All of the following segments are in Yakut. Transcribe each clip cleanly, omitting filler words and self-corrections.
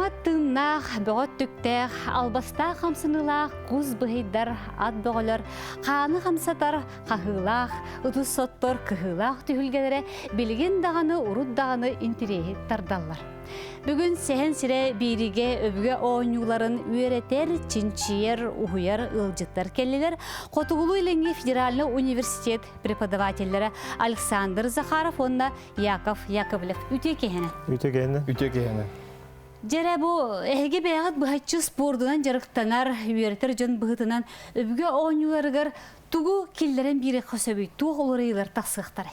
Кытааммат тыыннаах, бөҕө өттүктээх, албастаах хамсаныылаах кус быһыйдар, ат бөҕөлөр, хааны хамсатар хаһыылаах, ытыс соттор кыһыылаах түһүлгэлэрэ билигин даҕаны урут даҕаны интириэһи тардаллар. Бүгүн Сэһэн сирэ бииригэ өбүгэ оонньууларын үөрэтэр, чинчийэр, уһуйар ыалдьыттар кэллилэр. Хотугулуу-Илиҥҥи федеральнай университет преподавателлэрэ Александр Захаров уонна Яков Яковлев. Үтүө киһини. Үтүө киһини. Үтүө киһини. Дьэрэ бу эһиги бэйэҕит быһаччы спордунан дьарыктанар, үөрэтэр дьон быһыытынан өбүгэ оонньууларыгар тугу киллэрэн биэриэххэ сөбүй, туох уларыйыылар тахсыахтарай?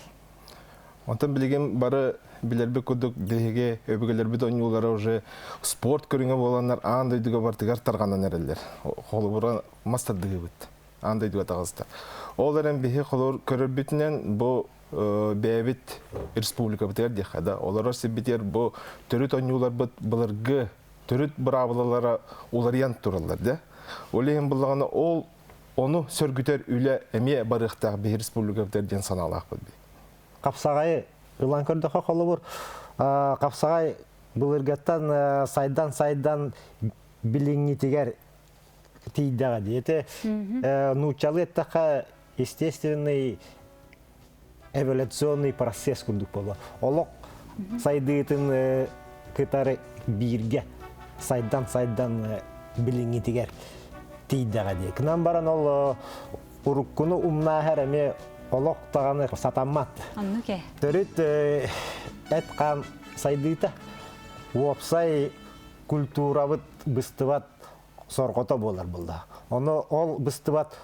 Онтон билигин бары билэрбит курдук биһиги өбүгэлэрбит оонньуулара уже спорт көрүҥэ буоланнар аан дойдуга бартыгар тарҕанан эрэллэр. Холобура мас тардыһыыбыт аан дойдуга таҕыста. Ол эрэн биһи холобур көрөрбүтүнэн бу бэйэбит республикабытыгар диэххэ да олорор сирбитигэр бу төрүт оонньууларбыт былыргы төрүт быраабылалара уларыйан тураллар да. Ол иһин буллаҕына ол ону сөргүтэр үлэ эмиэ барыахтаах биһи республикабытыгар диэн санаалаахпыт би. Хапсаҕайы ылан көрдөххө холобур хапсаҕай былыргаттан сайдан-сайдан билиҥҥитигэр тиийдэҕэ дии. Ити нууччалыы эттэххэ естественный эволюционный процесс курдук буолла. Олох сайдыытын кытары бииргэ сайдан-сайдан билиҥҥитигэр тиийдэҕэ дии. Кынан баран ол уруккуну умнааһар эмиэ олох даҕаны сатаммат. Оннук ээ. Төрүт эт-хаан сайдыыта уопсай культурабыт быстыбат сорҕото буолар буолла. Ону ол быстыбат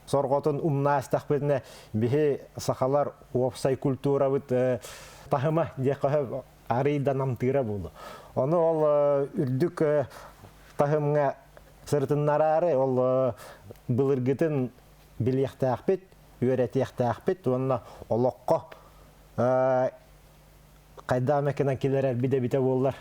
сорҕотун умнаастахпытына биһи сахалар уопсай культурабыт таһыма диэххэ арыйда намтыыра буолу. Ону ол үрдүк таһымҥа сырытыннараары ол былыргытын билиэхтээхпит, үөрэтиэхтээхпит уонна олоххо хайдах эмэ гынан киллэрэрбит эбитэ буоллар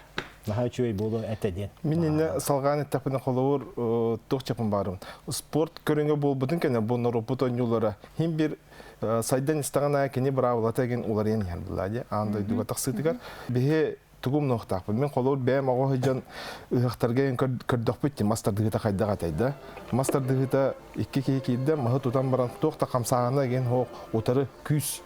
наһаа үчүгэй буолуо этэ диэн. Мин иннэ салҕаан эттэхпинэ холобур туох чапын баарыбын. Спорт көрүҥэ буолбутун кэннэ бу норуоппут оонньуулара хин бир сайдан истэҕин аайы кини быраабылата эгин уларыйан иһэр буолла дии аан дойдуга тахсыытыгар. Биһи тугум нуохтаахпын. Мин холобур бэйэм оҕо сылдьан ыһыахтарга көрдөхпүт дии мас тардыһыыта хайдах этэй да. Мас тардыһыыта икки киһи киирдэ маһы тутан баран туох да хамсааһына эгин суох утары күүс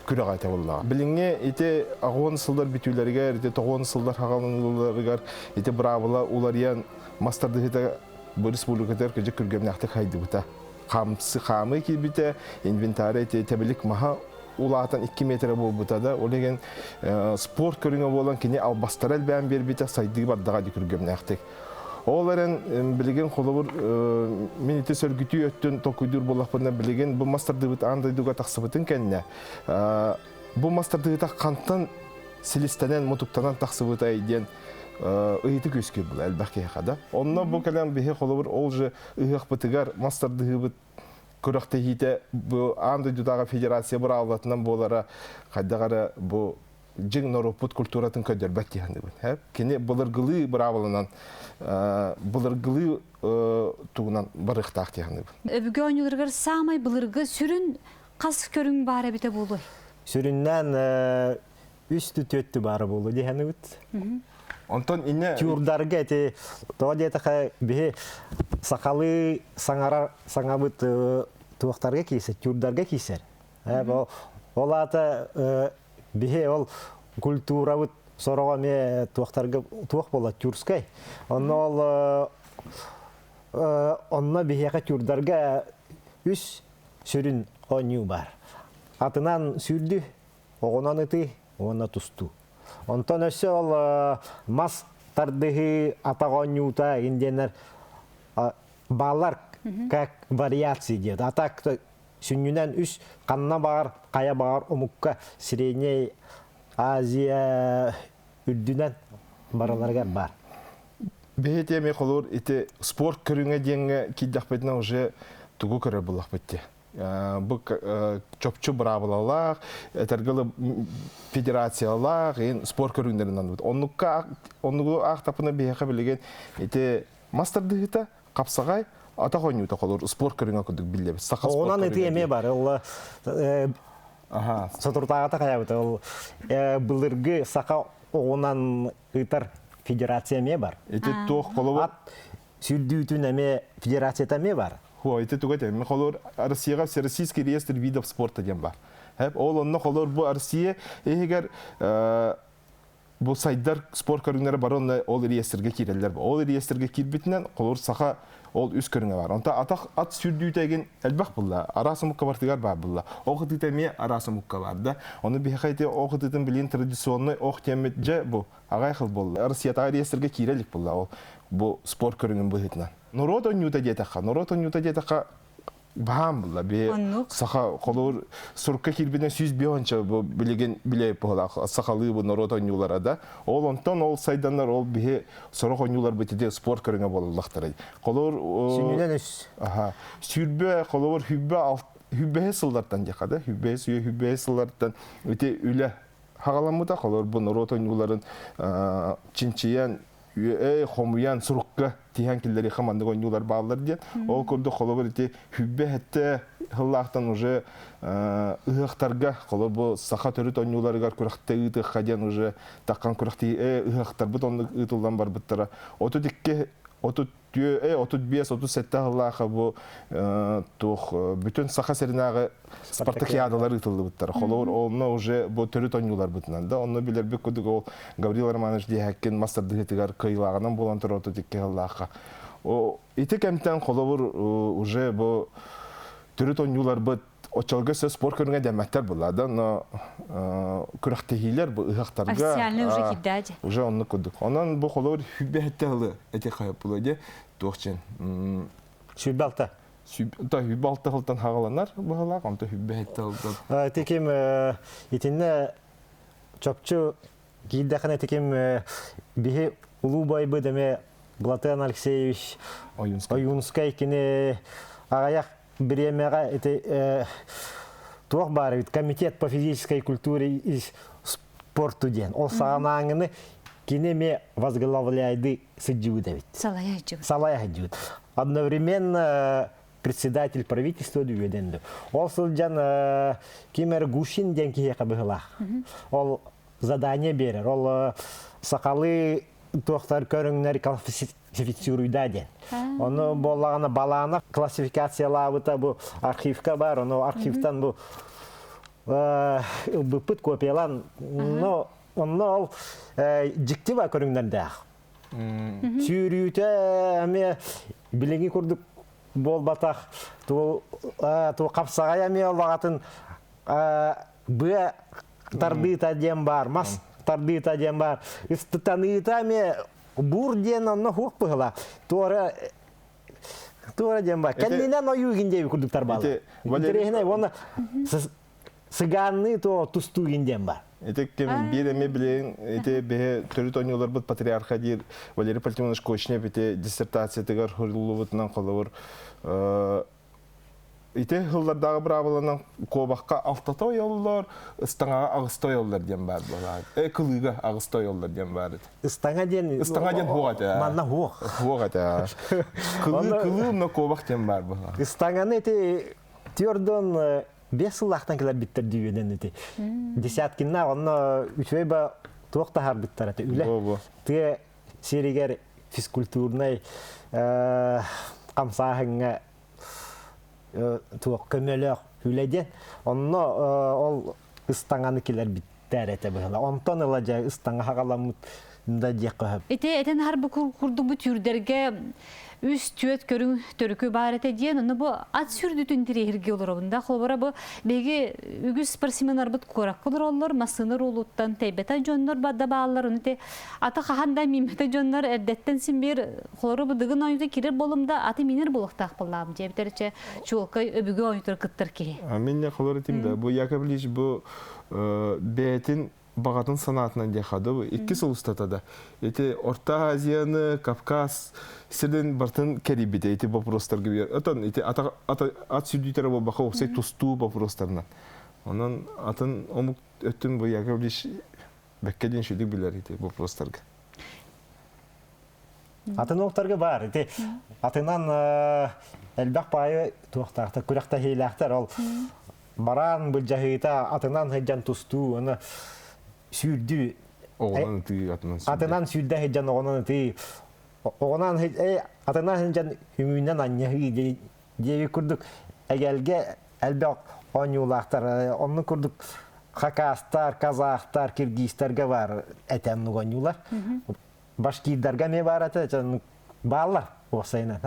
күрэҕэ этэ буоллаҕа. Билиҥҥи ити аҕуон сыллар бүтүүлэригэр, ити тоҕуон сыллар хаҕаланыыларыгар ити быраабыла уларыйан мас тардыһыыта бу республикатыгар кыдьык күргэмнээхтик хайдыбыта. Хамсы хаамыы киирбитэ, инвентарь ити тэбилик маһа улаатан 2 метрэ буолбута да, ол иһин спорт көрүҥэ буолан кини албастара элбээн биэрбитэ, сайдыы бардаҕа ди күргэмнээхтик. Ол эрэн билигин холобур мин ити сөргүтүү өттүн толкуйдуур буоллахпына билигин бу мас тардыыбыт аан дойдуга тахсыбытын кэннэ бу мас тардыыта хантан силистэнэн мутуктанан тахсыбытай диэн ыйытык үөскүүр була элбэх киһиэхэ да. Онно бу кэлэн биһи холобур ол же ыһыахпытыгар мас тардыһыыбыт күрэхтэһиитэ бу аан дойдутааҕы федерация быраабылатынан буолара хайдах эрэ бу дьиҥ норуоппут культуратын көрдөрбөт дии саныыбын. Кини былыргылыы быраабыланан былыргылыы тугунан барыахтаах дии саныыбын. Өбүгэ оонньууларыгар саамай былыргы сүрүн хас көрүҥ баар эбитэ буолуой? Сүрүннээн үс түөттү баара буолуо дии саныыбыт. Онтон инне Тюрдарга эти тоҕо диэтэхэ биһи сахалыы саҥарар саҥабыт туохтарга киирсэр, тюрдарга киирсэр. Ол аата биһи ол культурабыт сороҕо эмиэ туохтарга туох буолла тюркскай. Онно ол онно биһиэхэ тюрдарга үс сүрүн оонньуу бар. Атынан сүүрдүү, оҕунан ытыы уонна тустуу. Онтон өссө ол мас тардыһыы, атах оонньуута индиэннэр бааллар как вариации диэт. А так сүнньүнэн үс ханна баҕар хайа баҕар омукка Средняй Азия үрдүнэн барыларыгар баар. Биһи тиэми холуур ити спорт көрүҥэ диэҥҥэ киирдэхпитинэ уже тугу көрөр буллахпыт дии. Бу чопчу быраабылалаах, этэргэ федерациялаах, спорт көрүҥнэрин аныбыт. Оннукка оннугу аахтапына биһиэхэ билигин ити мас тардыһыыта хапсаҕай атах оонньуута холуур спорт көрүҥэ курдук биллэбит. Саха спорт Оҕунан ытыы көрүҥэ эмиэ дии. бар. Ол Аха. соторутааҕыта хайаабыта. Ол былыргы саха оҕунан ыытар. федерация эмиэ бар. Ити туох холобур Ат сүүрдүүтүн эмиэ федерацията эмиэ бар. Хуа, ити туга этэ. Холобур Россияга Всероссийский реестр видов спорта диэн бар. Хэп, ол онно холобур бу Россия иһигэр бу сайдар спорт көрүҥнэрэ бары онно ол реестргэ киирэллэр. Ол реестргэ киирбитинэн холобур саха ол үс көрүҥэ бар. Онто атах ат сүүрдүүтэ элбэх булла. Араас омукка бартыгар бар булла. Ох ытыыта эмиэ араас омукка бар да. Ону биһиэхэ ити ох ытыытын билин традиционный ох диэммит дьэ бу аҕай хыл буолла. Россиятааҕы реестргэ киирэ илик булла ол бу спорт көрүҥүн быһыытынан. Норуот оонньуута диэтэххэ, норуот оонньуута диэтэххэ баһаам булла. Би саха холуур сурукка киирбитинэн 105 бу билигин билэ быһылаах сахалыы бу норуот оонньуулара да. Ол онтон ол сайданнар ол биһи сорох оонньуулар битити спорт көрүҥэ буолаллахтарай. Холуур Сүнньүнэн үс. Аха. Сүүрбэ холобур хүббэ хүббэһи сыллартан диэхэ да хүббэһи сүйэ хүббэһи сыллартан ити үлэ хаҕаламмыта холобур бу норуот оонньууларын чинчийэн хомуйан сурукка тиһэн киллэриэххэ маннык оонньуулар бааллар диэн. Ол курдук холобур ити хүббэ хэттэ сыллаахтан уже ыһыахтарга холобур бу саха төрүт оонньууларыгар күрэхтэ ыытыахха диэн уже таххан күрэхтии ыһыахтарбыт оннук ыытыллан барбыттара. 32 35 37 сыллаахха бу туох бүтүн Саха сиринээҕи спартакиадалар ыытыллыбыттар. Холобур, онно уже бу төрүт оонньууларбытынан да, онно билэрбит курдук ол Гаврил Романович Диэһэккин мас тардыһыытыгар кыайыылааҕынан буолан турар 32 сыллаахха. Ити кэмтэн холобур уже бу төрүт оонньууларбыт оччолорго өссө спорт көрүҥэ дэммэттэр буолла да, но күрэхтэһиилэр бу ыһыахтарга Официально уже кирдээдь. Уже оннук курдук. Онон бу холобур хүббэһэтте ылы эти хайыппыла де туох чен 26. Та 26 сылтан хагаланар быһалаах, онто хүббэһэтте ылдан. Тиким итиннэ чопчу киирдэххинэ тиким биһи улуу байбыт эме Платон Алексеевич Ойунскай кини аҕыйах бириэмэҕэ ити туох баар эбит комитет по физической культуре и спорту диэн ол саҕанааҥҥыны кини эмиэ возглавляйды сылдьыбыт эбит салайа сылдьыбыт салайа сылдьыбыт одновременно председатель правительства дүйүөдэнди ол сылдьан ким эрэ Гущин диэн киһиэхэ быһылаах ол задание биэрэр ол сахалыы туохтар көрүҥнэр классифицируйда диэн. Ону буоллаҕына балаана классификациялаабыта бу архивка бар, ону архивтан бу ылбыппыт копиялан, но онно ол дьикти ба көрүҥнэрдээх. Сүүрүүтэ эмиэ билиҥҥи курдук буолбатах, ту хапсаҕай эмиэ олаҕатын быа тардыыта диэн баар, мас тардыыта диэн баар. Ыстытаныыта эмиэ буур диэн онно хуох быһыла. Туора туора диэн баар. Кэннинэн ойуу диэби курдуктар баалар. Интэриэһинэй уонна сыгаанныы то тустуу диэн бар. Ити ким биир эми билин ити бэһэ төрүт оонньууларбыт патриарха диир Валерий Пантелеймонович Кочнев ити диссертациятыгар хуруллубутунан холобур Ити сыллардааҕы быраабыланан куобахха алтата ойоллор, ыстаҥаҕа аҕыста ойоллор диэн баар буолаа. Э, кылыыга аҕыста ойоллор диэн баар этэ. Ыстаҥа диэн Ыстаҥа диэн хуох этэ. Манна хуох. Хуох этэ. Кылыы, кылыы но куобах диэн баар буолаа. Ыстаҥаны ити түөрдөн 5 сыллаахтан кэлэр биттэр дүйүөнэн ити. Десяткинна онно үчүгэй ба туох таһаарбыттар этэ үлэ. Тыа сиригэр физкультурнай хамсааһыҥҥа туох көмөлөөх үлэ диэн. Онно ол ыстаҥаны килэрбиттэр этэ быһыла. Онтон ыла дьэ ыстаҥа хаҕаламмыт да диэххэ сөп. Ити этэн харбы курдук бу түүрдэргэ үс түөт көрүҥ төрүкү баар этэ диэн, ону бу ат сүрдүтүн тириэһиргэ олоробун да. Холобура бу биһиги үгүс спортсменнарбыт куоракка олороллор, массыына рулуттан тэйбэтэ дьоннор да бааллар, ону те аты хаһан да мииммэтэ дьоннор эрдэттэн син биир холору бу дыгын оонньуута кирер болум да аты минер буолуохтаах буоллаам дьиэбитэр чэ чуолкай өбүгэ оонньуутар кыттар киһи. Мин не холор этим да бу Яков Ильич бу бэйэтин баҕатын санаатынан диэхэ да икки сыл устата да ити Орто Азияны, Кавказ сирин бартын кэрийбитэ ити вопростарга биэр. Отон ити ат сүрдүүтэрэ буолбаха уопсай тустуу вопростарынан. Онон атын омук өттүн бу Яков Ильич бэккэ диэн шүдүк билэр ити вопростарга. Атын омуктарга бар. Ити атынан элбэх баайы туохтаахтар, күрэхтэһиилээхтэр. Ол бараан былдьаһыыта атынан сылдьан тустуу, аны сүүрдүү. Оҕонон ытыы атынан сүүрдэ. Атынан сүүрдэ сылдьан оҕонон ытыы оҕонон атынан сылдьан үҥүүнэн анньаһыы диэби курдук эгэлгэ элбэх оонньуулаахтар. Оннук курдук хакастар, казахтар, киргизтэргэ бар этэн оонньуулар. Башкирдарга эмиэ баар этэ, бааллар уопсайынан.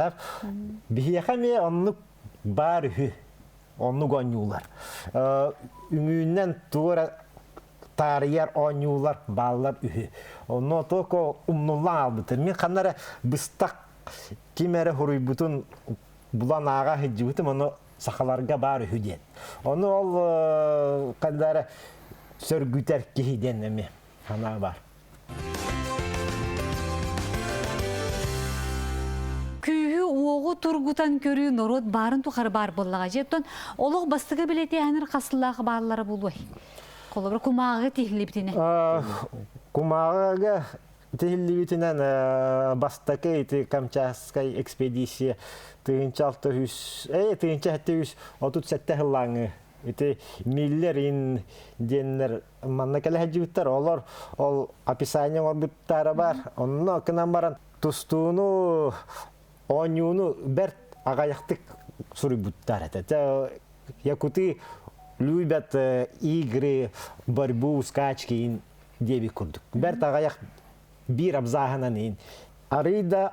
Биһиэхэ эмиэ оннук баар үһү. Оннук оонньуулар. Үҥүүнэн туора таарыйар оонньуулар бааллар үһү. Онно только умнуллан аалбыттар. Мин ханна эрэ быстах ким эрэ хуруйбутун булан ааҕа сылдьыбытым, ону сахаларга баар үһү диэн. Ону ол ханна эрэ сөргүтэр киһи диэн эмиэ санаа баар. Күүһү-уоҕу тургутан көрүү норуот баарын тухары баар буоллаҕа. Дьэ, оттон олох бастакы билэтиэһэнэр хасылаах бааллара буолуой? Холобура, кумааҕы тиһиллибитинэн. Кумааҕыга тиһиллибитинэн бастакы ити Камчатскай экспедиция 1600 1737 сыллааҥы ити Миллер ин диэннэр манна кэлэ сылдьыбыттар. Олор ол описание оҥорбуттара бар. Онно кынан баран тустууну, оонньууну бэрт аҕайахтык суруйбуттар этэ. Якуты любят игры, борьбу, скачки диэбит курдук. Бэрт аҕайах биир абзааһынан иин. Арый да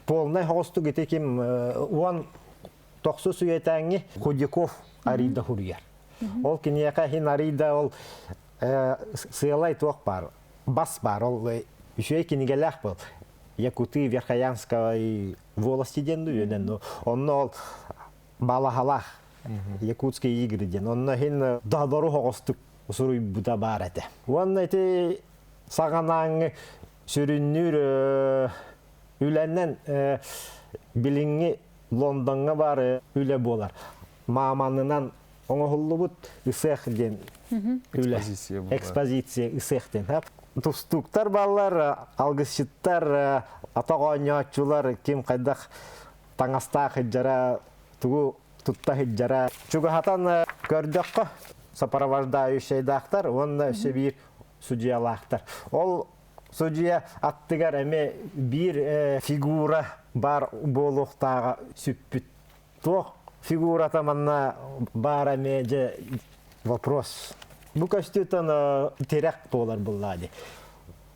полнай хоҕустук ити ким уон тохсус үйэтээҥҥи Худяков арыйда хуруйар. Ол киниэхэ иһин арыйда ол сыалай туох баар, бас баар, ол үчүгэй кинигэлээх был. Якуты Верхоянской волости диэн үөнэн, онно ол балаһалаах Якутские игры диэн. Онно иһин додору хоҕостук суруйбута баар этэ. Уонна ити саҕанааҥҥы сүрүннүүр үлэнэн билиҥҥи Лондоҥҥа баар үлэ буолар. Мааманынан оҥоһуллубут ысыах диэн үлэ. Экспозиция ысыах диэн. Тустууктар бааллар, алгысчыттар, атах оонньооччулар ким хайдах таҥастаах сылдьара, тугу тутта сылдьара. Чугаһатан көрдөххө, сопровождающайдаахтар уонна өссө биир судьуйалаахтар. Ол Судьуйа аттыгар эмиэ биир фигура баар буолуохтааҕа сүппүт. Туох фигурата манна баара эмиэ дьэ вопрос. Бу көстүүтэн тирэх буолар буллаа дии.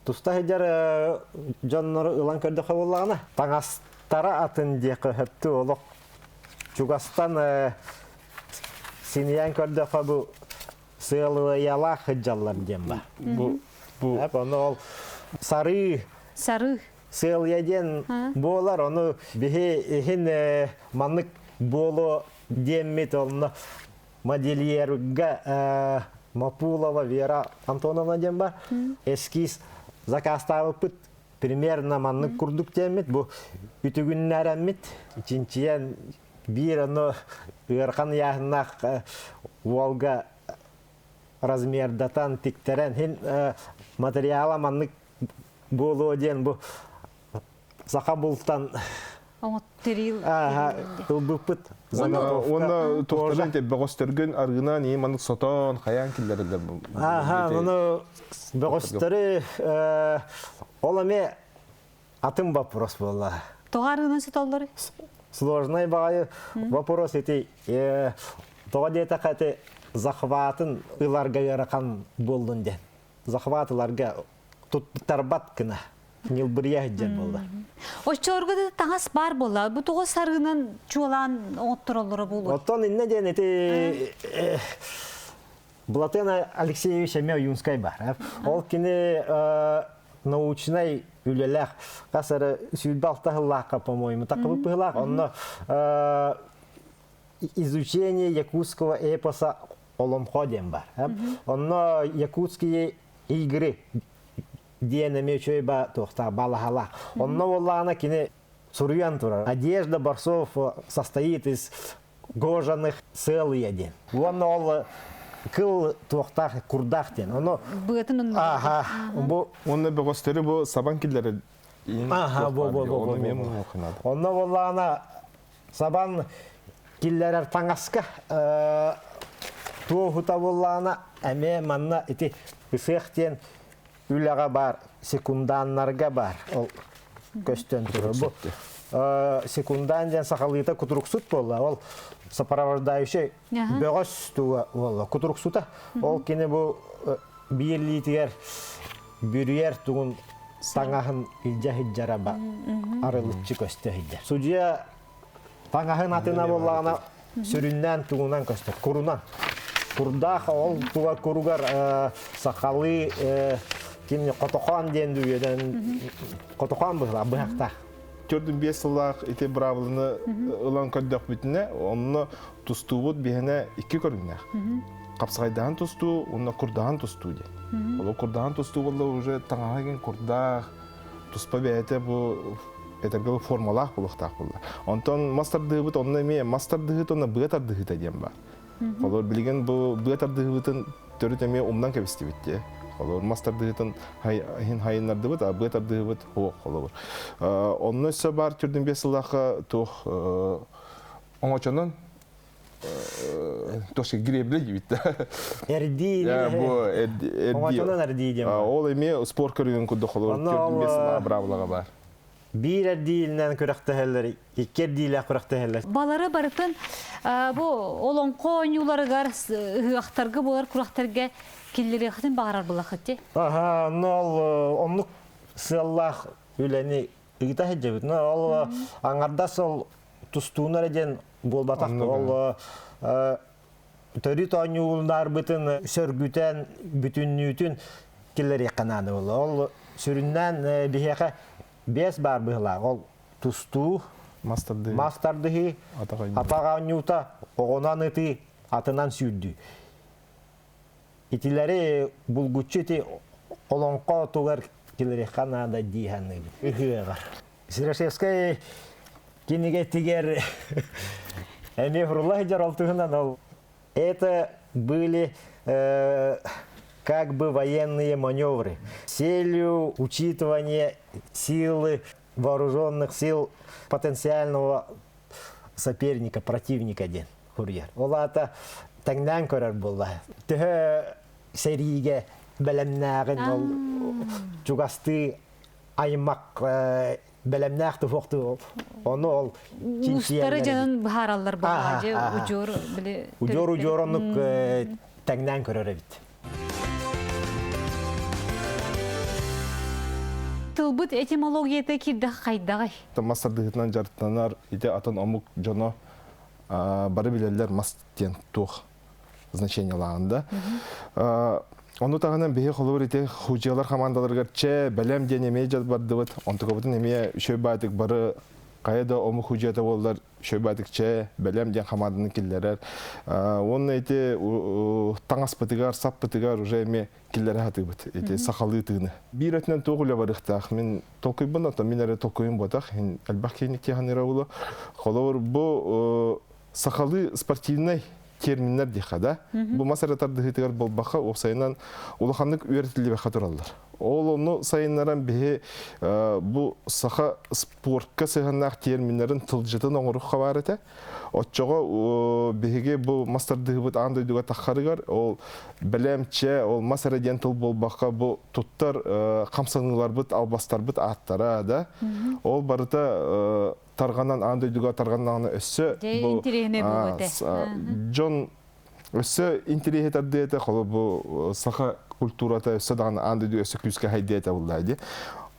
Туста сылдьар дьоннору ылан көрдөххө буоллаҕына, таҥастара атын диэххэ сөптүү олох чугастан синийэн көрдөххө бу сыалыйалаах сылдьаллар диэн бар. Бу бу Ону ол сарыы Сарыы. сыалыйа диэн буолар. Ону биһи иһин маннык буолуо диэммит онно модельерга Мапулова Вера Антоновна диэн бар. Эскиз заказтаабыппыт примерно маннык курдук диэммит бу үтүгүннэрэммит чинчийэн биир ону ыарахан ыйааһыннаах уолга размердатан тиктэрэн хин материала маннык буолуо диэн бу саха бултан Оҥоттерил ылбыппыт Уонна туохтарын бөҕөстөргүн арыынан ии маннык сотон хайаан киллэрэллэр Аха, ону бөҕөстөрү ол эмиэ атын вопрос буолла. Тоҕо арыынан сотоллору? Сложный баҕайы вопрос ити тоҕо диэтэххэ ити захватын ыларга ыарахан буоллун диэн. Захват ыларга туттарбат гына ньылбырыйа сылдьар буолла. Оччолорго да таҥас баар буолла. Бу тоҕо сарыынан чуолаан оҥоттороллоро буолуо? Оттон иннэ диэн ити Платон Алексеевич эмиэ Ойуунскай баар. Ол кини научнай үлэлээх хас эрэ 26 сыллаахха, по-моему, такыбыт быһылаах. Онно изучение якутского эпоса Олонхо диэн бар. Онно якутские игры диэн эмиэ үчүгэй ба туохтаах балаһалаах. Онно буоллаҕына кини суруйан турар. Одежда борцов состоит из кожаных сыалыя диэн. Уонна ол кыл туохтаах курдаах диэн. Ону быатын онно. Аха, бу Уонна бөҕөстөрү бу сабан киллэрэр Аха, бу бу бу бу. Онно буоллаҕына сабан киллэрэр таҥаска. Туоһута буоллаҕына, эмиэ манна ити ысыах диэн үлэҕэ баар, секунданнарга баар. Ол көстөн турар. Бу секундан диэн сахалыыта кутуруксут буолла. Ол сопровождающий бөҕөс туга буолла. Кутуруксута. Ол кини бу биир илиитигэр бүрүйэр тугун таҥаһын илдьэ сылдьара арылыччы көстө сылдьар. Судьуйа таҥаһын атына буоллаҕына сүрүннээн тугунан көстөр? Курунан. Курдаах ол туга куругар сахалыы ким хотохоон диэн дүүйэнэн хотохоон быһылаах быһахтаах. 45 сыллаах ити быраабыланы ылан көрдөхпүтүнэ, онно тустуубут биһэнэ икки көрүҥнээх. Хапсаҕайдаһан тустуу уонна курдаһан тустуу диэн. Ол курдаһан тустуу буолла уже таҥаһа кин курдаах, туспа бэйэтэ бу этэргэ формалаах буолуохтаах буолла. Онтон мас тардыһыбыт онно эмиэ мас тардыһыыта уонна быа тардыһыыта диэн баар. Холобур билигин бу быа тардыһыыбытын төрүт эмиэ умнан кэбистибит дии. Холобур мас тардыһыытын иһин хайыннардыбыт, а быа тардыһыбыт суох холобур. Онно өссө баар түрдүн биэс сыллаахха туох оҥочонон Тоше гребля диэбит да. Эрдии. Бу эрдии. Оҥочонон эрдии диэн. Ол эмиэ спорт көрүҥүн курдук холобур түрдүн биэс сыллаах быраабылаҕа баар. Биир эрдиилинэн күрэхтэһэллэр, икки эрдиилээх күрэхтэһэллэр. Балары барытын бу олоҥхо оонньууларыгар, ыһыахтарга буолар күрэхтэргэ киллэриэххитин баҕарар булахыт дии. Аха, онно ол оннук сыаллаах үлэни ыыта сылдьабыт. Ол аҥардас ол тустууну эрэ диэн буолбатах. Ол төрүт оонньууларбытын сөргүтэн, бүтүннүүтүн киллэриэххэ наада буолла. Ол сүрүннээн биһиэхэ биэс баар быһылаах. Ол тустуу, мас тардыһыы, атах оонньуута, оҕонон ытыы, атынан сүүрдүү. Итилэри булгуччу ити олоҥхо тугар киллэриэххэ наада дии саныыбын. Ыһыаҕар. Сирошевскай кинигэтигэр эмиэ сурулла сылдьар ол туһунан ол это были как бы военные маневры целью учитывания силы вооруженных сил потенциального соперника, противника диэн суруйар. Ол аата тэҥнээн көрөр буолла. Төһө сэриигэ бэлэмнээҕин ол чугастыы аймак бэлэмнээх туһуохтуу ону ол Уустары дьонун быһаараллар баҕа удьуор били удьуор удьуор оннук тэҥнээн көрөр эбит. Тылбыт этимологията киирдэх хайдаҕый? Мас тардыһыытынан дьарыктанар ити атын омук дьоно бары билэллэр мас диэн туох значениелааҕын да. Ону таһынан биһи холобур ити худьялар хамаандаларыгар чэ бэлэм диэн эмиэ дьалбардыбыт. Онтукабытын эмиэ үчүгэй баатык бары хайа да омук худьята буоллар үчүгэй баатык чэ бэлэм диэн хамаанданы киллэрэр. Уонна ити таҥаспытыгар, саппытыгар уже эмиэ киллэрэ сатыыбыт. Ити сахалыы тыыны. Биир өттүнэн туох үлэ барыахтаах. Мин толкуйбун оттон мин эрэ толкуйум буотах. Элбэх киһини киһи буолуо. Холобур бу сахалыы спортивнай терминнэр диэххэ да, бу мас эрэ тардыһыытыгар буолбакка, уопсайынан улаханнык үөрэтиллибэххэ тураллар. Ол ону сайыннаран биһи бу саха спортка сыһыаннаах терминнэрин тылдьытын оҥоруохха баар этэ. Оччоҕо биһиги бу мас тардыһыыбыт аан дойдуга таххарыгар ол бэлэмчэ, ол мас эрэ диэн тыл буолбакка, бу туттар хамсаныыларбыт, албастарбыт ааттара да, ол барыта тарҕанан аан дойдуга тарҕаннаҕына өссө бу дьон өссө интэриэһи тардыа этэ холо бу саха культурата өссө даҕаны аан дойду өссө күүскэ хайдыа этэ буллаа дии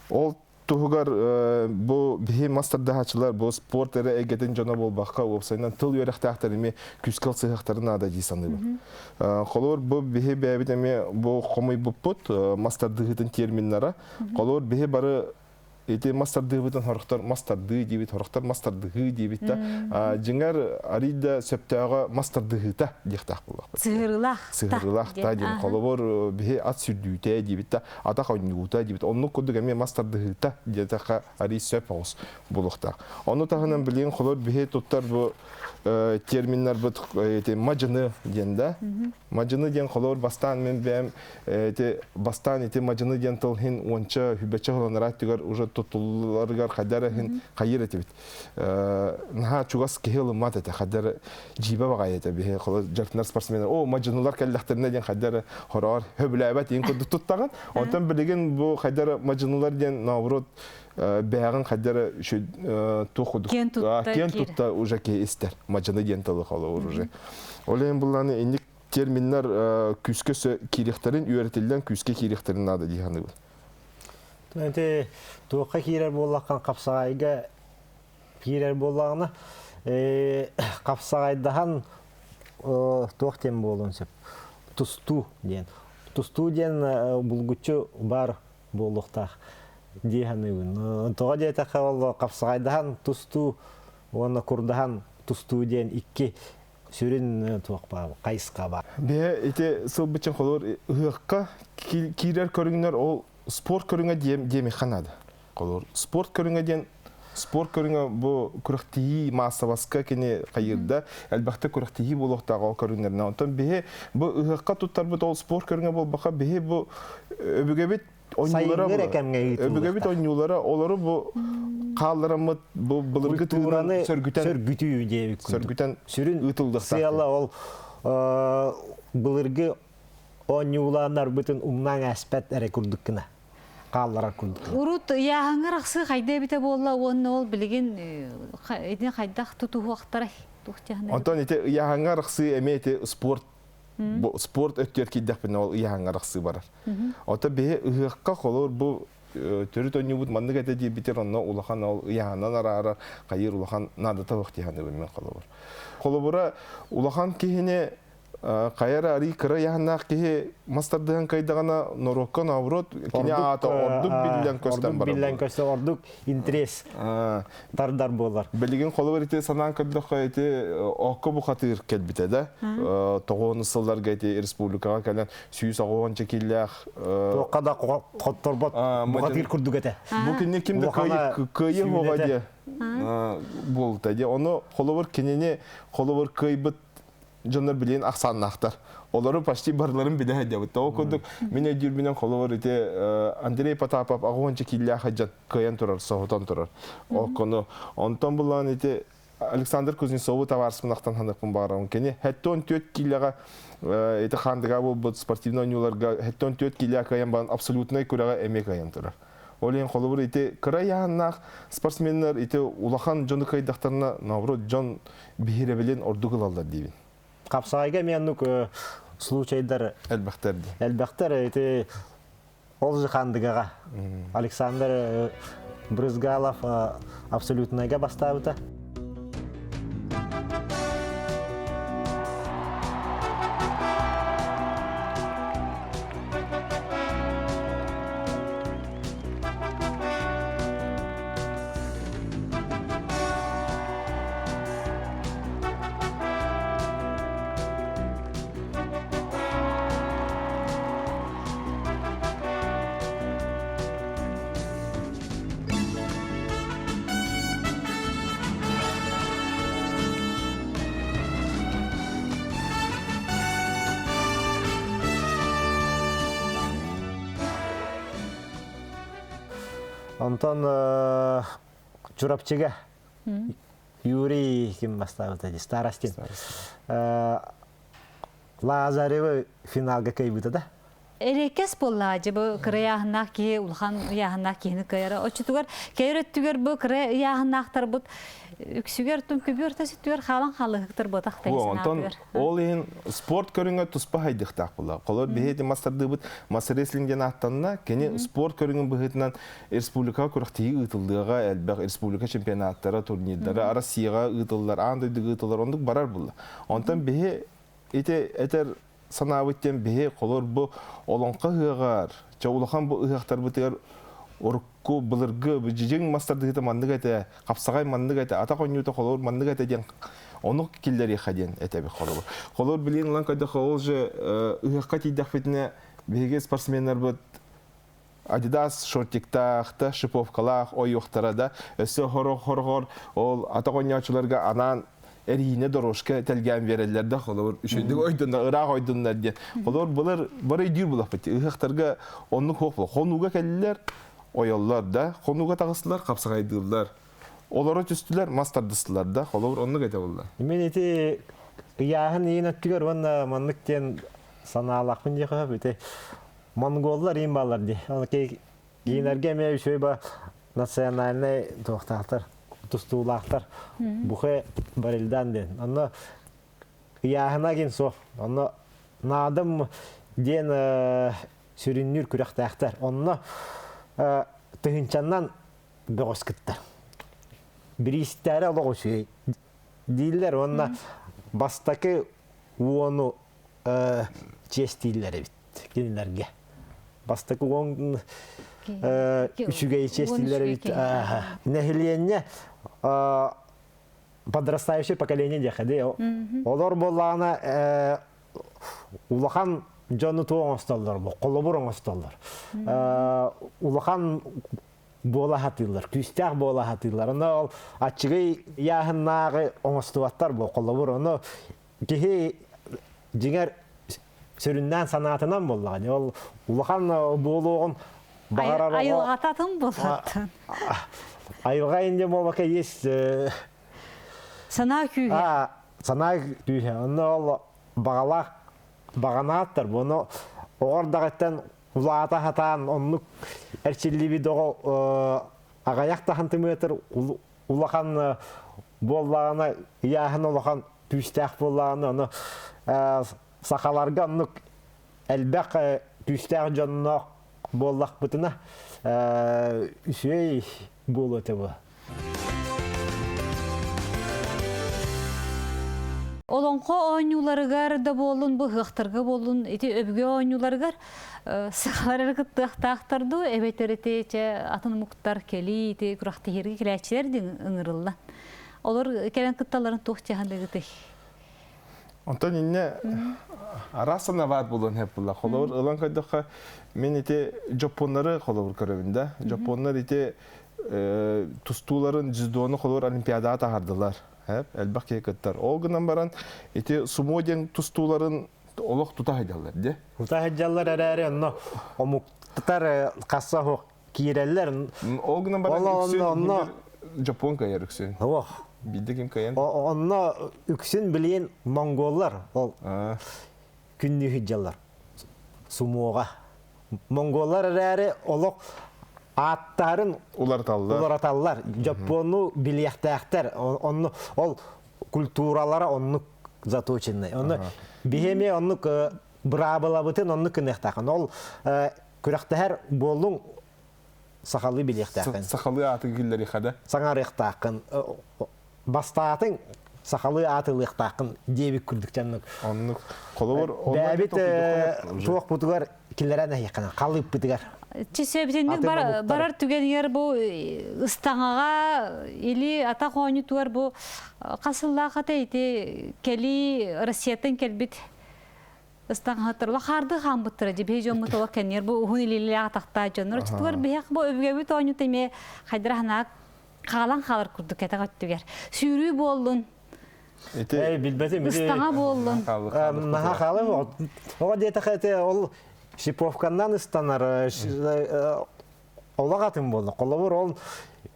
ол туһугар бу биһи мас тардаһааччылар бу спорт эрэ эйгэтин дьоно буолбакка уопсайынан тыл үөрэхтээхтэр эмиэ күүскэ ылсыһыахтарын наада дии саныыбын холобур бу биһи бэйэбит эмиэ бу хомуйбуппут мас тардыһыытын терминнара холобур биһи бары Ити мас тардыыбытын сорохтор мас тардыы диэбит, сорохтор мас тардыһыы диэбит да. Дьиҥэр арый да сөптөөҕө мас тардыһыыта диэхтээх буоллахпыт. Сыһырылаах. Сыһырылаах та диэн. Холобур, биһи ат сүрдүүтэ диэбит да, атах оонньуута диэбит. Оннук курдук эмиэ мас тардыһыыта диэтэххэ арый сөп оҕус буолуохтаах. Ону таһынан билигин холобур биһи туттар бу терминнарбыт ити мадьыны диэн да. Мадьыны диэн холобур бастаан мин бэйэм ити бастаан ити мадьыны диэн тыл иһин уонча хүбэччэ холонораат түгэр уже туттулларыгар хайдар иһин хайыр этибит. Наһаа чугас киһи ылыммат этэ, хайдар дьиибэ баҕайы этэ биһи дьарытынар спортсменнар о мадьынылар кэллэхтэринэ диэн хайдар хороҕор хөбүлээбэт иин курдук туттаҕын. Онтон билигин бу хайдар мадьынылар диэн наоборот бэҕин хайдар туох курдук киэн тутта уже киһи истэр мадьыны диэн тылы холобур уже. Ол иһин булланы инник терминнэр күүскэ киириэхтэрин үөрэтиллэн күүскэ киириэхтэрин наада дии саныыбын. Ити туохха киирэр буоллаххан хапсаҕайга киирэр буоллаҕына хапсаҕайдаһан туох диэн буолуон сөп тустуу диэн тустуу диэн булгуччу баар буолуохтаах дии саныыбын тоҕо диэтэххэ ол хапсаҕайдаһан тустуу уонна курдаһан тустуу диэн икки сүрүн туох баар хайысха баар. Бэйэ ити сылбычын холор ыһыахха киирэр көрүҥнэр ол спорт көрүҥэ диэмиххэ наада. Холор спорт көрүҥэ диэн спорт көрүҥэ бу күрэхтэһии маассабаска кини хайыырда элбэхтэ күрэхтэһии буолуохтаах ол көрүҥнэринэн. Онтон биһи бу ыһыахха туттарбыт ол спорт көрүҥэ буолбаха биһи бу өбүгэбит ойуулара өбүгэбит ойуулара олору бу хааллараммыт бу былыргы тыынаны сөргүтэн сөргүтүү диэбит сөргүтэн сүрүн ыытыллыахтаах сыала ол былыргы оонньуулааннарбытын умнаан ааспат эрэ курдук гына хаалларар курдук. Урут ыйааһыҥҥа арахсыы хайда эбитэ буолла уонна ол билигин итини хайдах тутуһуохтарай туох Онтон ити ыйааһыҥҥа арахсыы эмиэ ити спорт спорт өттүгэр киирдэхпинэ ол ыйааһыҥҥа арахсыы барар. Ото биһи ыһыахха холор бу төрүт оонньуубут маннык этэ диэбитэр онно улахан ол ыйааһынан араарар хайыыр улахан наадата суох дии саныыбын мин холобур. Холобура улахан киһини хайа эрэ арый кыра ыйааһыннаах киһи мас тардыһан кыайдаҕына норуокка наоборот кини аата ордук биллэн көстөн барар. Биллэн көстөн ордук интерес тардар буолар. Билигин холобур ити санаан көрдөххө ити окко бухатыыр кэлбитэ да тоҕуон сылларга ити республикаҕа кэлэн 190 киллээх туохха да хотторбот бухатыыр курдук этэ. Бу кинини ким да кыайыы хоҕо диэ буолта диэ. Ону холобур кинини холобур кыайбыт дьоннор билигин ахсааннаахтар. Олору почти барыларын билэ сылдьабыт. Ол курдук мин өйдүүрбүнэн холобур ити Андрей Потапов аҕыһонча кииллээх сылдьан кыайан турар, соһутан турар. Оккону онтон булан ити Александр Кузнецову табаарыспын ахтан ханыппын баҕарабын. Кини 74 киилэҕэ ити хаандыга буолбут спортивный оонньууларга 74 киилэ кыайан баран абсолютнай күрэҕэ эмиэ кыайан турар. Ол иһин холобур ити кыра ыйааһыннаах спортсменнар ити улахан дьону кыайдахтарына наоборот дьон биһирэбилин ордук ылаллар диибин. Хапсаҕайга эмиэ оннук случайдар элбэхтэр дии. Элбэхтэр ити ол же Хандыгаҕа Александр Брызгалов абсолютнайга бастаабыта. Онтон Чурапчыга Юрий ким бастаабыта дии Старостин. Лазаревы финалга кыайбыта да. Эрэкэс буоллаҕа дьэ бу кыра ыйааһыннаах киһи улахан ыйааһыннаах киһини кыайара. Оччотугар кэйэр өттүгэр бу кыра ыйааһыннаахтарбыт үксүгэр тум күбүөр өттүгэр хаалан хаалыһыктар буотах Онтон ол иһин спорт көрүҥэ туспа хайдыхтаах буолла. Холор биһиги мастардыыбыт мас рестлинг диэн ааттанна. Кини спорт көрүҥүн быһыытынан республикаҕа күрэхтэһии ыытыллыаҕа элбэх республика чемпионаттара, турнирдара Россияҕа ыытыллар, аан дойдуга ыытыллар оннук барар буолла. Онтон биһи ити этэр санаабыт диэн биһи холор бу олоҥхо ыһыаҕар, чэ улахан бу ыһыахтарбытыгар урукку былыргы дьиҥ мастардыһыта маннык этэ, хапсаҕай маннык этэ, атах оонньуута холобур маннык этэ диэн ону киллэриэххэ диэн этэбит холобур. Холобур билигин ылан көрдөххө ол же ыһыахха тиийдэхпитинэ биһиги спортсменнарбыт Adidas шортиктаах да шиповкалаах ойуохтара да өссө хорох-хорохор ол атах оонньооччуларга анаан эриинэ дорожка тэлгээн биэрэллэр да холобур үчүгдүк ойдуннар ыраах ойдуннар диэн холобур былыр бары өйдүүр булахпыт ыһыахтарга оннук хуох була хонууга кэллилэр. ойоллор да, хонууга таҕыстылар, хапсаҕайдыыллар. Олоро түстүлэр, мас тардыстылар да, холобур оннук этэ буолла. Мин ити ыйааһын иин өттүгэр уонна маннык диэн санаалаахпын диэхэ сөп. Ити монголлар иин бааллар дии. Ол киинэргэ эмиэ үчүгэй ба национальнай туохтаахтар, тустуулаахтар. Бухэ барилдан диэн. Онно ыйааһына гин суох. Онно наадым диэн сүрүннүүр күрэхтээхтэр. Онно тыһыынчаннан бөҕөс кыттар. Бириистээри олох үчүгэй дииллэр уонна бастакы уону чиэстииллэр эбит кинилэргэ. Бастакы уон үчүгэй чиэстииллэр эбит. Нэһилиэнньэ подрастающее поколение диэхэ дии. Олор буоллаҕына улахан дьону туох оҥостоллор, холобур оҥостоллор. Улахан буола сатыыллар, күүстээх буола сатыыллар. Ону ол аччыгый ыйааһыннааҕы оҥостубаттар бу холобур. Ону киһи дьиҥэр сүрүннээн санаатынан буоллаҕа. Ол улахан буолуоҕун баҕарар оҕо Айылҕататын булаттын. Айылҕа инде буолбакка есть Санаа күүһэ. Санаа күүһэ. Онно ол баҕалаах баҕанааттар. Буну оҕор даҕыттан улаата сатаан оннук эрчиллибит оҕо аҕыйах да сантиметр улахан буоллаҕына ыйааһын улахан күүстээх буоллаҕына ону сахаларга оннук элбэх күүстээх дьонноох буоллахпытына үчүгэй буолуо этэ бу. Олоҥхо оонньууларыгар да буоллун, бу ыһыахтарга буоллун, ити өбүгэ оонньууларыгар сахалар эрэ кыттыахтаахтар дуу, эбэтэр ити чэ атын омуктар кэлии ити күрэхтэһииргэ кэлээччилэр диэн ыҥырыллан. Олор кэлэн кытталларын туох дьаһаныгытый? Онтон иннэ араас санаабаат буолуон сөп буолла. Холобур, ылан көрдөххө, мин ити дьоппуоннары холобур көрөбүн да. Дьоппуоннар ити тустууларын дзюдону холобур олимпиадаҕа таһаардылар. Элбэх киһи кыттар. Ол гынан баран ити сумо диэн тустууларын олох тута сылдьаллар дии. Тута сылдьаллар эрээри онно омуктар хасса суох киирэллэр. Ол гынан баран үксүн онно Дьоппуон кыайар үксүн. Ох. Биирдэ ким кыайан? Онно үксүн билиэн монголлар ол күннүү сылдьаллар. Сумуоҕа. Монголлар эрээри олох ааттарын уларыталлар. Уларыталлар. Дьоппуону билиэхтээхтэр. Онно ол культуралара оннук заточенный. Онно биһи эмиэ оннук быраабылабытын оннук гыныахтаахын. Ол күрэхтэһэр буоллуҥ сахалыы билиэхтээххин. Сахалыы ааты киллэриэхэ да. Саҥарыахтааххын. Бастаатыҥ сахалыы аат ылыахтааххын диэбит курдук дьоннук. Оннук. Холобур, бэйэбит туохпутугар киллэрэн эһиэххинэ халыыппытыгар. Чисэбитинник барар түгэнигэр бу ыстаҥаҕа или атах оонньутугар бу хас сыллаах ата ити кэлии Россияттан кэлбит ыстаҥаһыттар хаарды хаамбыттара дьи биһи дьоммут олох кэннигэр бу уһун илиилээх атахтаах дьоннор оччотугар биһиэх бу өбүгэбит оонньуута эмиэ хайдара ханаак хаалан хаалар курдук кэтэх өттүгэр сүүрүү буоллун Ити билбэтим. Ыстаҥа буоллун. Наһаа хаалым. Оҕо диэтэхэ ити ол шиповканнан ыстанар олох атын буолла. Холобур ол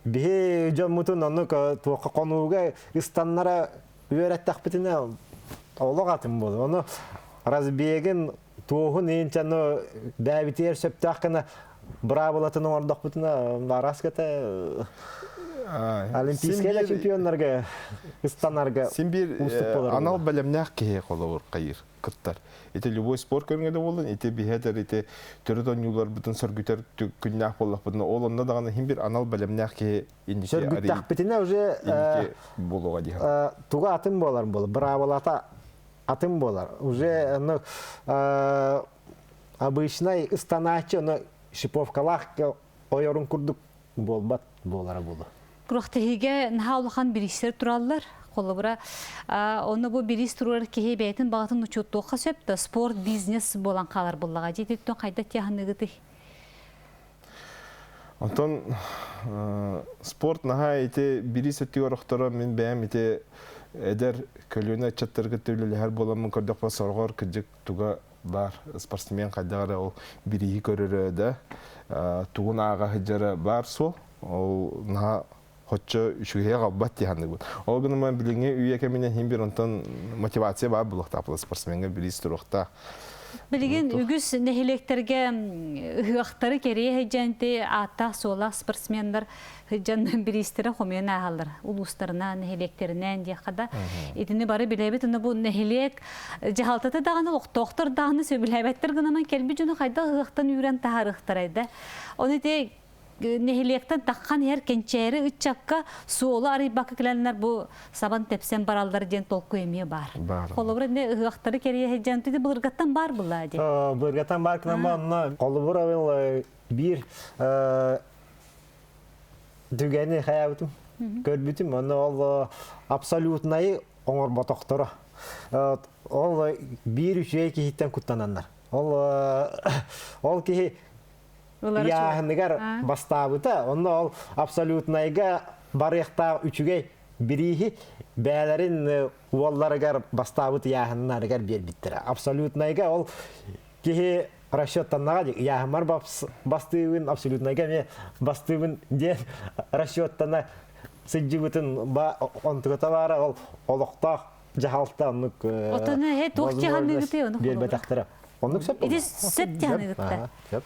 биһи дьоммутун оннук туохха хонууга ыстаннара үөрэттэхпитинэ олох атын буолла. Ону разбегин туоһун иинчаны бэйэбитигэр сөптөөх гына быраабылатын оҥордохпутуна араас кэтэ Олимпийскай да чемпионнарга ыстанарга Син биир анал бэлэмнээх киһи холобур хайыр кыттар. Ити любой спорт көрүҥэ да буоллун, ити биһэтэр ити төрүт оонньууларбытын сөргүтэр күннээх буоллахпытына, ол онно даҕаны син биир анал бэлэмнээх киһи инники Сөргүттэхпитинэ уже инники буолуоҕа дии. Туга атын буолар буолар, быраабылата атын буолар. Уже ну, обычный ыстанааччы ону шиповкалаах ойорун курдук буолбат буолара буолуо. Күрэхтэһиигэ наһаа улахан бириистэр тураллар. Холобура, онно бу бириис туруорар киһи бэйэтин баҕатын учуоттуохха сөп да, спорт бизнес буолан хаалар буоллаҕа. Дьиэтиттэн хайдах тиэханыгытый? Онтон спорт наһаа ити бириис өттүгэр охторо мин бэйэм ити эдэр көлүөнэ ыччаттарга үлэлэһэр буоламмын көрдөхпө сороҕор кырдьык туга. Бар спортсмен хайдах эрэ ол бирииһи көрөрө да тугун ааҕа сылдьара баар суол. Ол наһаа хоччо үчүгэйэ аҕалбат дии саныыбын. Ол гынан билиҥҥи үйэ кэминэн иһин бир онтон мотивация баар буолуохтаах була спортсмеҥҥа бириис туруохтаах. Билигин үгүс нэһилиэктэргэ ыһыахтары кэрийэ сылдьанти ааттаах-суоллаах спортсменнар сылдьан бириистэрэ хомуйан ааһаллар. Улуустарынан, нэһилиэктэринэн диэххэ да. Итини бары билэбит. Уну бу нэһилиэк дьаһалтата даҕаны, олохтоохтор даҕаны сөбүлээбэттэр гынан кэлбит дьону хайдах ыһыахтан үүрэн таһаарыахтарай да. Ону ити нэһилиэктэн таххан иһэр кэнчээри ыччакка суолу арыйбакка кэлэннэр бу сабан тэпсэн бараллар диэн толкуй эмиэ баар. Холобур, эмиэ ыһыахтары кэрийэ сылдьан ити былыргаттан баар буллаа дии. Былыргаттан баар гынан онно холобур биир түгэни хайаабытым, көрбүтүм. Онно ол абсолютнайы оҥорботохторо. Ол биир үчүгэй киһиттэн куттананнар. Ол ол киһи ыйааһыныгар бастаабыта. Онно ол абсолютнайга барыахтаах үчүгэй бирииһи бээлэрин уолларыгар бастаабыт ыйааһыннарыгар биэрбиттэрэ. Абсолютнайга ол киһи расчеттаннаҕа дии ыйааһыммар бастыыбын, абсолютнайга эмиэ бастыыбын диэн расчеттана сылдьыбытын онтугата баара ол олохтоох дьаһалта оннук Отону эһэ туох дьаһаныгыты ону биэрбэтэхтэрэ. Оннук сөп Ити сөп дьаһаныгытта. Сөп.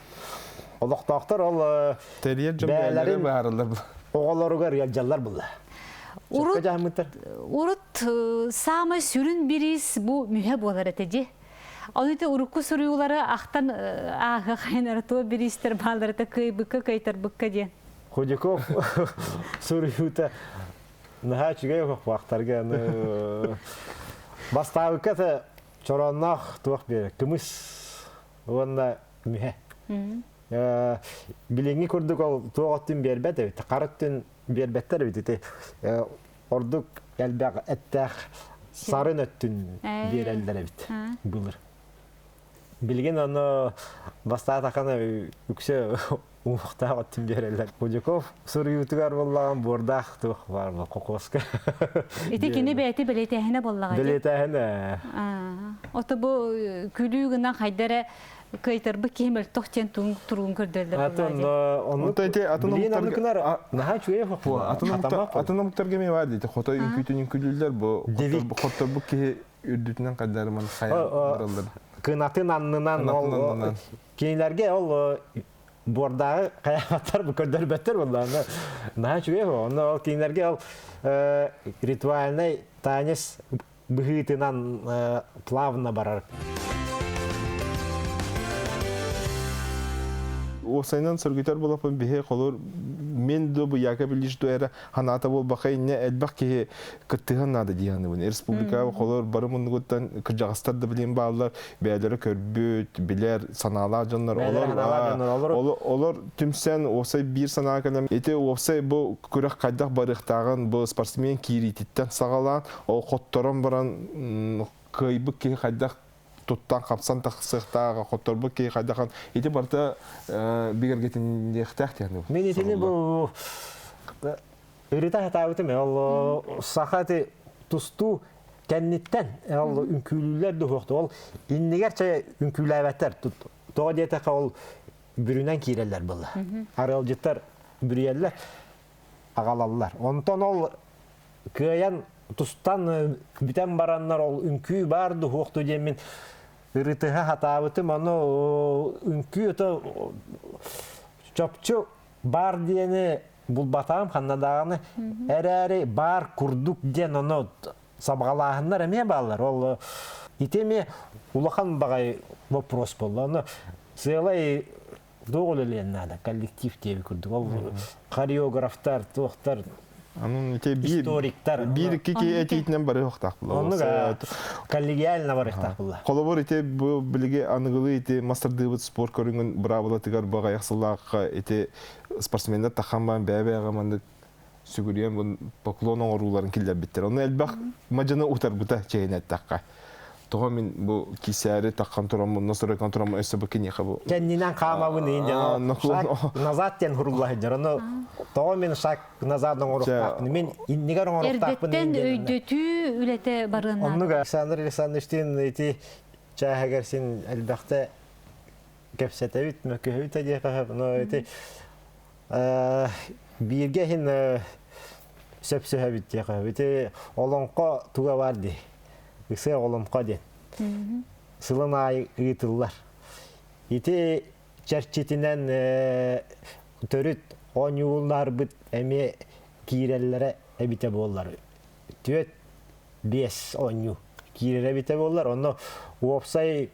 Олохтоохтор ол Тэрийэр дьон бэйэлэрин баарылар. Оҕолоругар ыалдьаллар булла. Урут, урут саамай сүрүн бириис бу мүһэ буолар этэ дии. Ол ити урукку суруйуулары ахтан ааһыах хайнара туо бириистэр бааллар этэ кыайбыкка кыайтарбыкка диэн. Худяков суруйуута наһаа үчүгэй оһохпаахтарга аны бастаабыкка та чороонноох туох биэрэ кымыс уонна мүһэ. Билиҥҥи курдук ол туох өттүн биэрбэт эбит, хара өттүн биэрбэттэр эбит ити ордук элбэх эттээх сарын өттүн биэрэллэр эбит былыр. Билигин ону бастаатахына үксэ уҥуохтаах өттүн биэрэллэр. Худяков суруйуутугар буоллаҕын буордаах туох баар бу кокоска. Ити кини бэйэти бэлиэтээһинэ буоллаҕа. Бэлиэтээһинэ. Ото бу күлүү гынан хайда эрэ кыайтарбыт киһи мөлтөх диэн туруун көрдөрөллөр Атын оннук атын омуктарга наһаа үчүгэй атын омуктарга эмиэ баар диэти хотой үҥкүүтүн үҥкүүлүүллэр бу хотторбут киһи үрдүтүнэн хайдарыман хайа бараллар кынатын аннынан ол кинилэргэ ол буордааҕы хайаабаттар бу көрдөрбөттөр буоллаҕына наһаа үчүгэй онно ол кинилэргэ ол ритуальнай танец быһыытынан плавно барар. Уопсайынан сөргүтэр болоппун биһи холор мен до бу Яков Ильич до эрэ ханаата буолбаха инне элбэх киһи кыттыһан наада диэханыбын. Республика холор бары муннугуттан кырдьаҕастар да билин бааллар, бэйэлэрэ көрбүт, билэр, санаалаах дьоннор олор олор түмсэн уопсай биир санаа кэлэн ити уопсай бу күрэх хайдах барыахтааҕын бу спортсмен киириититтэн саҕалаан Ол хотторон баран кыайбыт киһи хайдах туттан хапсан тахсыахтааҕа, хотторбут киһи хайдах ити барыта бигэргэтинниэхтээх диэн. Мин итини бу ырыта хатаабытым ол саха ити тустуу кэнниттэн ол үҥкүүлүүллэр дуһуохту ол иннигэр чэ үҥкүүлээбэттэр тоҕо диэтэххэ ол бүрүнэн киирэллэр буолла арыалдьыттар бүрүйэллэр аҕалаллар онтон ол кыайан тустан бүтэн бараннар ол үҥкүү баар дуһуохту диэммин ырытыһа хатаабытым ону үҥкүү ото чопчу баар диэни булбатаҕым ханна даҕаны эрээри баар курдук диэн ону сабаҕалааһыннар эмиэ бааллар ол ити эмиэ улахан баҕайы вопрос буолла ону сыалай туох үлэлиэн наада коллектив диэби курдук ол хореографтар туохтар историктар биир икки киһи этиитинэн барыахтаах буолла оннук коллегиально барыахтаах буолла холобур ити бу билиги аныгылыы ити мастардыыбыт спорт көрүҥүн быраабылатыгар баҕайах сыллаахха ити спортсменнар тахан баан бэйэ-бэйэҕэ маннык сүгүрүйэн поклон оҥорууларын киллэрбиттэр. Ону элбэх мадьыны утарбыта чэйин эттэххэ. Тоҕо мин бу кисээри таххан тураммын, настройкан тураммын өссө бу киниэхэ бу Кэннинэн хаамабын иин дьон шаг назад диэн хурулла сылдьар. Ону тоҕо мин шаг назад оҥоруохтаахпын, мин иннигэр оҥоруохтаахпын Эрдэттэн өйдөтүү үлэтэ барыан Оннук Александр Александровичтыын ити чааһыгар син элбэхтэ кэпсэтэбит, мөккүһэбит да диэххэ, но ити бииргэ иһин сөпсөһөбүт диэххэ. Ити олоҥхо туга бар дии. Ысыах олоҥхо диэн. Сылын аайы ыытыллар. Ити чэрчитинэн төрүт оонньууларбыт эмиэ киирэллэрэ эбитэ буоллар. Түөрт биэс оонньуу киирэрэ эбитэ буоллар. Онно уопсай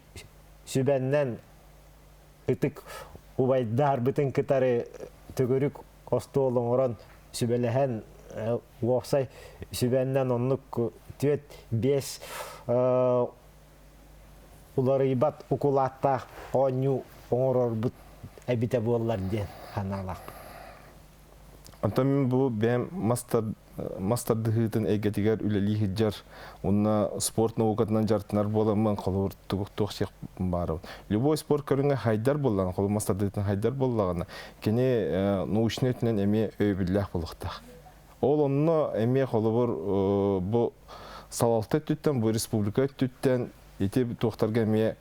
сүбэннэн ытык убайдаарбытын кытары төгүрүк остуол оҥорон сүбэлэһэн уопсай сүбэннэн оннук түөрт биэс уларыйбат укулааттаах оонньуу оҥорорбут эбитэ буоллар диэн санаалаахпын. Онтон мин бу бэйэм мас тардыһыытын эйгэтигэр үлэлии сылдьар уонна спорт наукатынан дьарыктанар буоламмын холобур туох сиэх баарабын. Любой спорт көрүҥэ хайдар буоллаҕына, холобур мас тардыһыытын хайдар буоллаҕына, кини научнай өттүнэн эмиэ өйөбүллээх буолуохтаах. Ол онно эмиэ холобур бу салалта өттүттэн, бу республика өттүттэн ити туохтарга эмиэ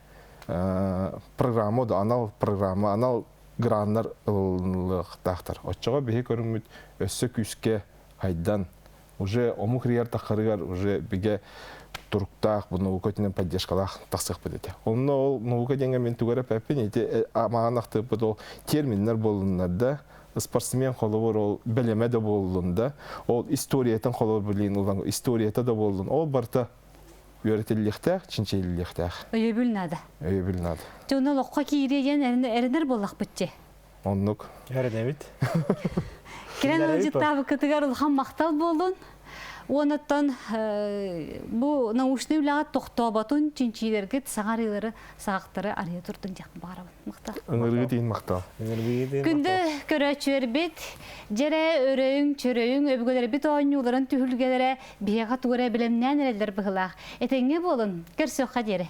программа да анал программа, анал граннар ылыллыахтаахтар. Оччоҕо биһи көрүҥмүт өссө күүскэ хайдан, уже омук рияр таххарыгар уже бигэ туруктаах, бу наука өттүнэн поддержкалаах тахсыахпыт этэ. Онно ол наука диэҥҥэ мин тугу эрэ эппэппин, ити маҕан ахтыыппыт ол терминнэр буоллуннар да, спортсмен холобур ол бэлэмэ да буоллун да, ол историятын холобур билин ылан историята да буоллун, ол барыта үөрэтиллиэхтээх, чинчийиллиэхтээх. Өйөбүл наада. Өйөбүл наада. Дьэ, олоххо киириэн эрэнэр буоллахпыт Оннук. Эрэнэбит. Кирэн ыалдьыттаабыккытыгар улахан махтал буоллун. Уонаттан бу научный үлэҕэ тохтооботун чинчиилэргит саҥа арыылары саҕахтары арыйа турдун диэх баҕарабын. Махтал. Ыҥырыы тиин махтал. Күндү көрөөччүлэрбит, дьэрэ өрөйүҥ, чөрөйүҥ, өбүгэлэрбит оонньууларын түһүлгэлэрэ биһиэхэ тугу эрэ бэлэмнээн эрэллэр быһыылаах. Этэҥҥэ буолун, көрсүөххэ диэри.